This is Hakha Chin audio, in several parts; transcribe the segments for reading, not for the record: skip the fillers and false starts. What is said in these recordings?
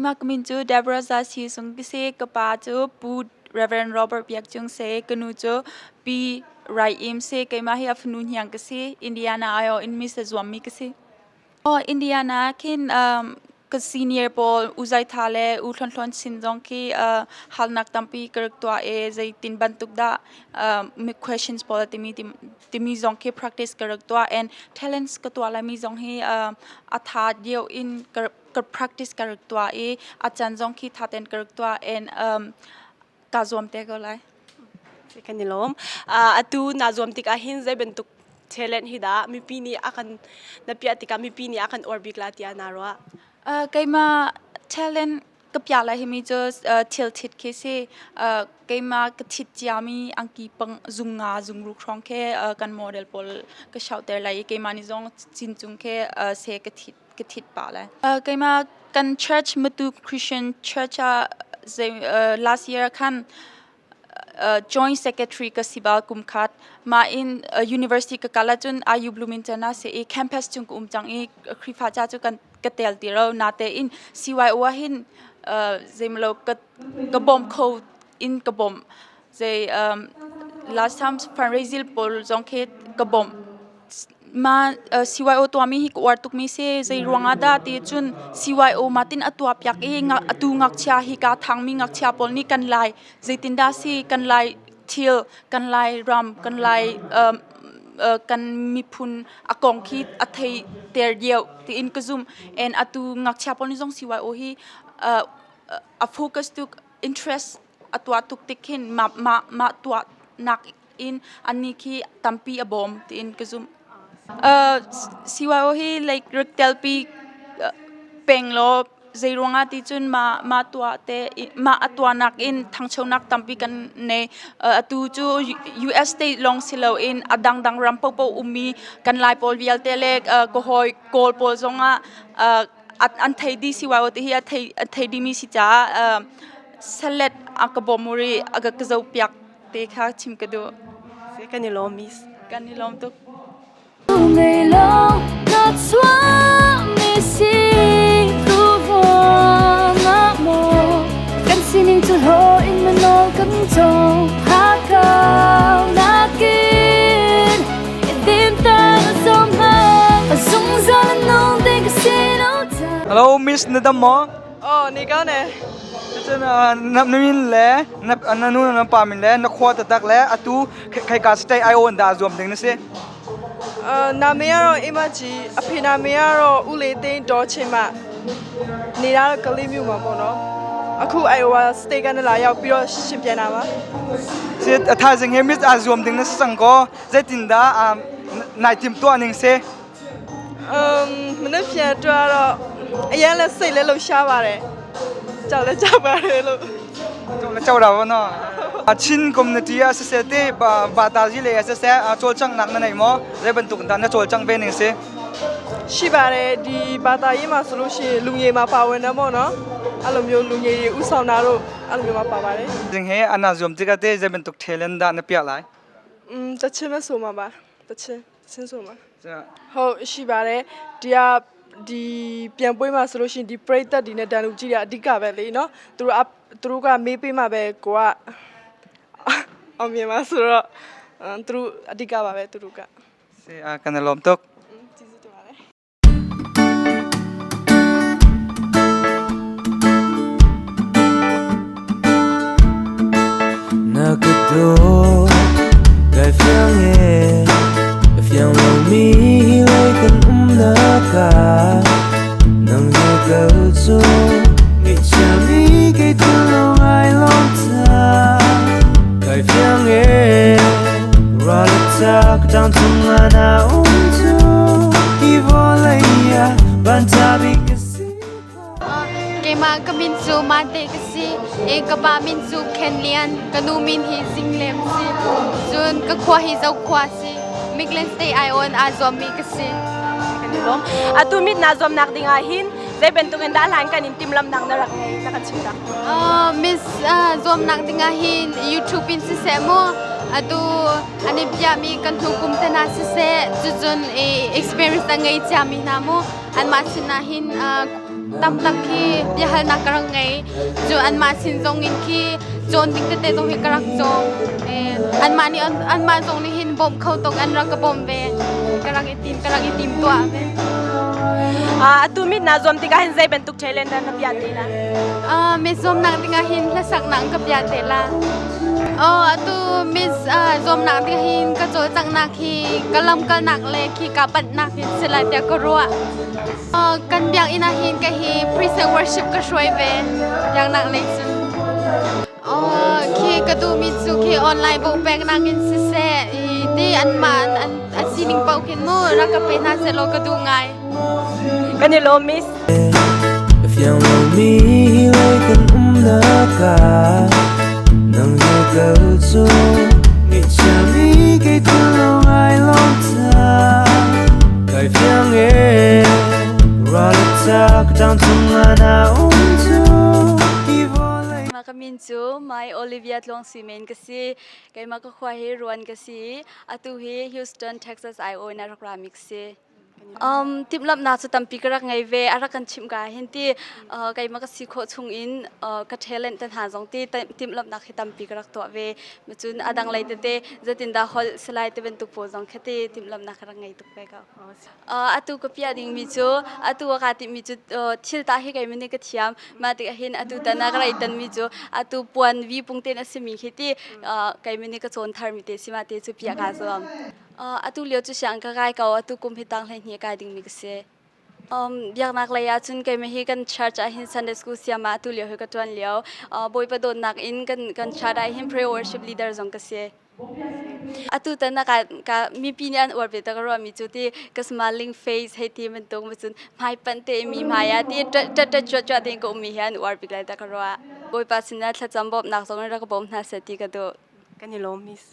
Keimah ka min cu Deborah Za Si Sung ka si. Ka pa cu Pu Reverend Robert Biak Cung si. Ka nu cu Pi Rai Im si. Keimah hi a fanu hniang ka si. Indiana aiawh in Miss a zuammi ka si. Oh, Indiana khin ka senior pawl U Zai Tha le U Hlon Hlon Chin zong khi halnak tampi ka rak tuah i zeitin bantuk dah mi questions pawl timi timi zong khi practice ka rak tuah and talents ka tuah laimi zong hi a tha deuh in ka ka practice ka rak tuah i a can zong khi tha ten ka rak tuah and ka zuam te ko lai. Kan i lawm. Atu naa zuam tikah hin zei bantuk talent hi dah mipi nih a kan na piah tikah mipi nih a kan uar bik la tiah naa ruah? Keimah talent ka piah lai himi cu thil thit khi si. Keimah ka thit ciami angki pang zung nga zung ruk hrawng khi kan model pawl ka shout ter lai i keimah nih zong cin cung khi se ka thit ka thit pah lai. Keimah kan church Matu Christian Church ah last year khan joint secretary ka si bal kum khat ma in university ka kal ahcun IU Bloomington ah si i campus chung ka um cang i Khrihfa ca cu kan ka tel ti ro nate in CYO ah hin zeimalo ka ka bawm kho in ka bawm zei last time fundraising pawl zong khi ka bawmh Ma CYO tuahmi hi ka uar tukmi si. Zei ruangah dah ti cun CYO ma tin a tuah piak i atu ngakchia hi ka thangmi ngakchia pawl nih kan lai zeitindah si kan lai thil kan lai ram kan lai kan miphun a kong khi a thei ter deuh tiin ka zumh. And atu ngakchia pawl nih zong CYO hi a focus tuk interest a tuah tuk tik khin mah mah mah tuahnak in annih khi tampi a bawm tiin ka zumh. CYO hi like rak telpi peng law zei ruangah ti cun mah mah tuah te mah a tuahnak in thangchonak tampi kan nei. Atu cu US state lawng si loin a dangdang ram paohpaoh ummi kan Lai pawl vialte le ka hawi Kawl pawl zongah an thei dih CYO ti hi a thei a thei dihmi si caah salet a ka bawm uri a ka zohpiak te kha chim ka duh. Kan i lawm miss. Kan i lawm tuk. Kan sining cu ho in manol kan cong hakau nakin Hello Miss na dam maw? Oh, ni ka ne. Cun na min le na nu na pa min le na khua tatak le atu khaika state ai on da zuam ding na si. နာမည်ကတော့အိမ်မကြီးအဖေနာမည်ကတော့ဦးလေးသိန်းဒေါ်ချင်းမနေတာတော့ကလေးမျိုးမှာပေါ့နော်အခု Iowa State ကနေလာရောက်ပြီးတော့ရှင်ပြန်တာပါ Si thaizing he Miss a zuam ding na si cang ko. Zeitindah nai timhtuah ning si? Um မနေ့ပြန်တွေ့တော့အရင်လဲစိတ်လဲလှုပ်ရှားပါတယ်ကြောက်လဲကြောက်ပါတယ်လို့ ကြောက်လဲကြောက်တာပေါ့နော် Chin community ah siseh te bata zi le siseh cawlcang nak na nei maw zei bantuk dah na cawlcang ve ning si ရှိပါတယ်ဒီဘာသာရေးမှာဆိုလို့ရှိရင်လူငယ်မှာပါဝင်တယ်ပေါ့နော်အဲ့လိုမျိုးလူငယ်တွေဥဆောင်တာတို့အဲ့လိုမျိုးမှာပါပါတယ် Zing he ana zuam tikah te zei bantuk talent dah na piah lai อืมတချင်းပဲဆိုမှာပါတချင်းတချင်းဆိုမှာဟုတ်ရှိပါတယ်ဒီကဒီပြန်ပွဲမှာဆိုလို့ရှိရင်ဒီပရိသတ်ဒီနဲ့တန်လူကြီးတွေအဓိကပဲလေနော်သူတို့သူတို့ကမေးပေးမှာပဲကိုကအောင်မြင်မှာဆိုတော့သူတို့အဓိကပါပဲသူတို့က Si kan lawm tuk ကျေးဇူးတင်ပါတယ် Na ka dawt kai fiang e fiang lo mi lei kan um na ka nang he ka chu ngai cha mi kai tu lo ngai lo ta kai fiang e ra la ta ka tang chung la na um chu i vo lei ya ban ta bi ka si Keimah ka min cu Mate ka si. I ka pa min cu Ken Lian. Ka nu min hi Zing Lem si. Cun ka khua hi Zokhua si. Midland State aiawn aa zuammi ka si. Kan i lawm. Atu mit naa zuamnak ding ah hin zei bantuk in dah hlan kan in timhlamhnak na rak ngei na kan chim ta. Miss zuamnak ding ah hin YouTube in siseh mu atu an i piahmi kan hnu kum te hna siseh cucun i experience a ngei ciami hna mu anmah sin ah hin. Tamtak khi biahalnak ka rak ngei. Cu anmah sin zong in khi cawn ding tete zong hi ka rak cawng. Anmah nih anmah zong nih hin bawmh kho tuk an rak ka bawmh ve. Ka rak i tim ka rak i tim tuah ve. Atu mit na zuam tikah hin zei bantuk talent dah na piah te la? Miss zuamnak dingah hin hlasaknak ka piah te la. Oh, atu Miss zuamnak dingah hin ka cawlcanghnak hi ka lamkalnak le khi ka panhnak hin si lai tiah ka ruah. Kan biakinn ah hin ka hi praise and worship ka hruai ve biaknak lei cun. Oh, khi ka duhmi cu khi online bo peknak in siseh i ti anmah an an sining paoh khin mu rak ka pe hna sehlaw ka duh ngai. Kan i lawm miss. Fiang lomi lei kan umnak ah nang he kal cu ngaihchiami kei thil lo ngai lo ta kai fiang e ral tak tang chung ah na um cu hi vawlei Mah ka min cu Mai Olivia Tluang Simen ka si. Keimah ka khua hi Ruan ka si i atu hi Houston, Texas ai-aw in a rak rami ka si. Timhlamhnak cu tampi ka rak ngei ve. A rak kan chimh ka hin ti keimah ka si khawh chung in ka talent te hna zong ti timhlamhnak hi tampi ka rak tuah ve. Cun a dang lei tete zeitindah holh salai te bantuk pawl zong kha ti timhlamhnak ka rak ngei tuk ve ko. Atu ka piah dingmi cu atu a kaa timhmi cu thil tah hi keimah nih ka thiam. Mah tikah hin atu tan ah ka rak i tonmi cu atu puan vi pung tein a simi khi ti keimah nih ka cawn tharmi te si mah te cu piah kaa zuam. Atu lio cu siang ka kai ko. Atu kum hi tang 12 a kai dingmi ka si. Biaknak lei ah cun keimah hi kan church ah hin Sunday school siam ah atu lio hi ka ṭuan lio. Bawipa dawtnak in kan kan church ah hin prayer worship leader zong ka si. Atu tan ah ka ka mipi nih an uar ve ta ka ruahmi cu ti ka smiling face hei ti bantuk ma cun hmai panh te mi hmai ah ti ṭat ṭat chuah chuah tein ka ummi hi an uar bik lai ta ka ruah. Bawipa sinah thlacam bawmhnak zong in rak ka bawm hna seh ti ka duh. Kan i lawm miss.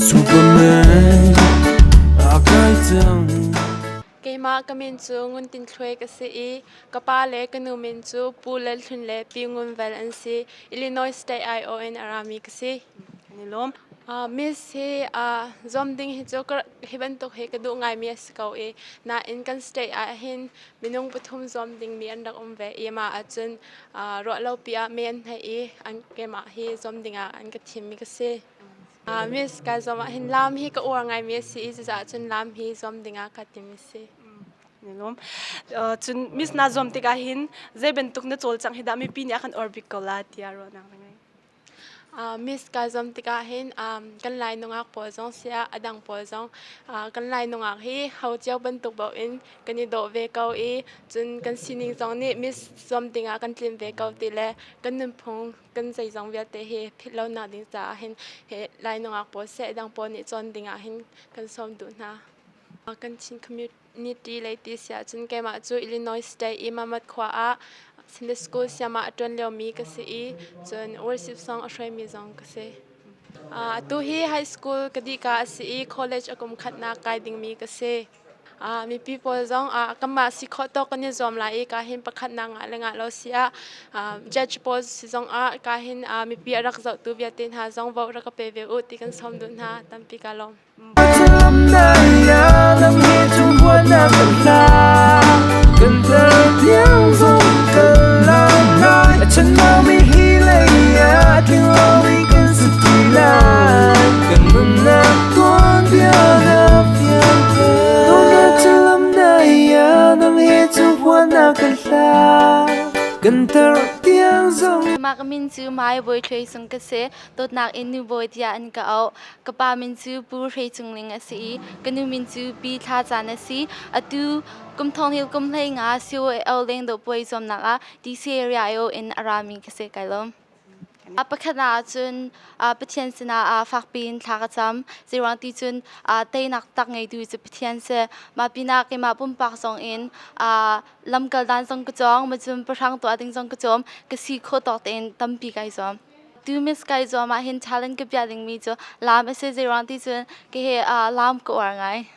Superman a kai cang. Keimah ka min cu Ngun Tin Thluai ka si i ka pa le ka nu min cu Pu Lal Hlun le Pi Ngun Vel an si. Illinois State IO in a rami ka si. Kan i lawm. Miss hi zuam ding hi cu hi bantuk hi ka duh ngaimi a si ko i nain kan state ah hin minung pathum zuam dingmi an rak um ve i mah ahcun ruahlopi ah me an hei i an keimah hi zuam dingah an ka thimmi ka si. Miss ka zuam ah hin lam hi ka uar ngaimi a si i cucaah cun lam hi zuam dingah ka tim a si. Lawm. Cun Miss na zuam tikah hin zei bantuk na cawlcangh hi dah mipi nih a kan uar bik ko la tiah ruahnak na ngei? Miss ka zuam tikah hin kan Lai nungak pawl zong siah a dang pawl zong kan Lai nungak hi ho cio bantuk paoh in kan i dawh ve ko i cun kan sining zong nih Miss zuam dingah kan tlin ve ko ti le kan nunphung kan zeizong vialte hi philh lonak ding caah hin hi Lai nungak pawl seh dang pawl nih cawn dingah hin kan sawm duh hna. Kan Chin community lei ti si ahcun keimah cu Illinois State i Mammoth khua ah Sunday School siamah a ṭuan liomi ka si i cun worship song a hruaimi zong ka si. Atu hi high school ka dihka a si i college a kum khatnak kai dingmi ka si. Mipi pawl zong kanmah si khawh tawk kan i zuam lai i ka hin pakhatnak ngah le ngah lo si ah judge pawl si zong ah ka hin mipi a rak zohtu vialte hna zong vote rak ka pe ve u ti kan sawm duh hna. Tampi ka lawm. Mah ka min cu Mai Bawi Thluai Sung ka si. Dawtnak in nu bawi tiah an ka auh. Ka pa min cu Pu Hre Cung Ling a si i ka nu min cu Pi Thla Caan a si. Atu kum thong hil kum hlei nga COL lengdawh puai zuamnak ah DC area aiawh in a rami ka si. Kai lawm. A pakhat ah cun Pathian sinah fakpi in thla ka cam. Zeiruang ti cun teinak tak ngeitu cu Pathian si. Mah pinah keimah pumpak zong in lamkal dan zong ka cawng, macun pahrang tuah ding zong ka cawm, ka si khawh tawk tein tampi kai zuam. Atu Miss kai zuam ah hin talent ka piah dingmi cu lam a si zeiruang ti cun ka he lam ka uar ngai.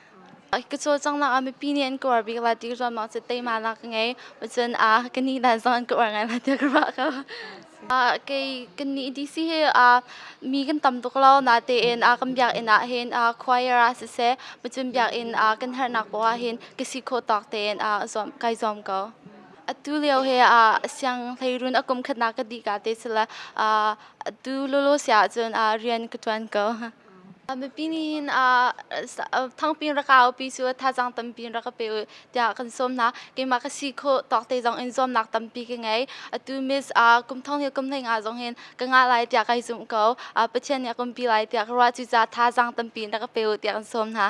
Ka cawlcanghnak ah mipi nih an ka uar bik la ti ka zuamnak cu teimanak ka ngei. Cun ka nih dan zong an ka uar ngai la tiah ka ruah ko. Kei kan nih DC hi mi kan tam tuk lo natein kan biakinn ah hin choir ah siseh cun biakinn kan herhnak poah ah hin ka si khawh tawk tein kai zuam ko. Atu lio he siang hleirun a kum khatnak ka dih ka te sila atu lolo sia ahcun rian ka ṭuan ko. Mipi nih hin thangping rak aupi cu thazaang tampi in rak ka pe u tiah kan sawm hna. Keimah ka si khawh tawk te zong in zuamnak tampi ka ngei. Atu miss kum thong hi kum hlei nga zong hin ka ngah lai tiah kai zumh ko. Pathian nih a kumpi lai tiah ka ruah. Cucaah thazaang tampi in rak ka pe u tiah kan sawm hna.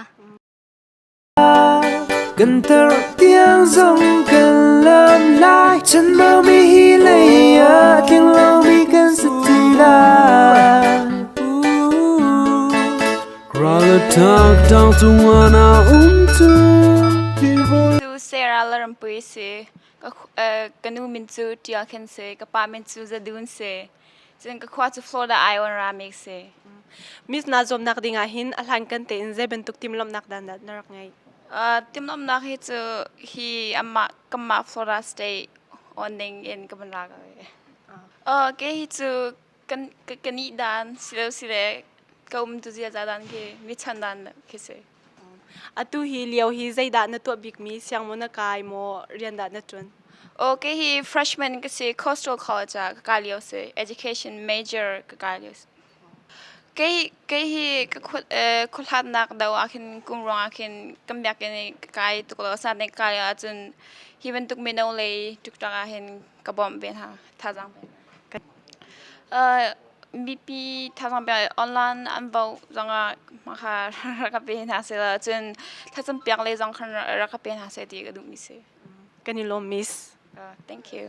Kan tar tiang zong kan lam lai Chan mi hi lei ah tling lomi kan si ti lai Kralatak tang cung na um tu Cu Sarah Larampui si ka nu min cu Tial Khen si ka pa min cu Zadun si cun ka khua cu Florida Iowa Ramik si. Miss na zuamnak ding ah hin a hlan kan tein zei bantuk timhlamhnak dah na rak ngeih? Timhlamhnak hi cu hi amah kanmah Florida State awning in ka van ra ko. Ke hi cu kan ka nih dan silo sile ka um tu zia za dan khi mi chan dan khi si. Atu hi lio hi zeidah na tuah bikmi siang maw na kai maw rian dah na ṭuan? Okay hi freshman ka si Coastal College ah ka kai lio si education major ka kai lio si. Kei kei hi ka khuahlatnak do ah khin kum ruang ah khin kan biakinn i ka kai tuk lo asinain ka kai ahcun hi bantuk mino lei ṭukṭak ah hin ka bawmh ve hna thazaang pe. Mipi thazaang pe online an vote zongah hmakha rak ka pe hna seh cun thlacam piak lei zong khan rak ka pe hna seh ti ka duhmi si. Kan i lawm miss. Thank you.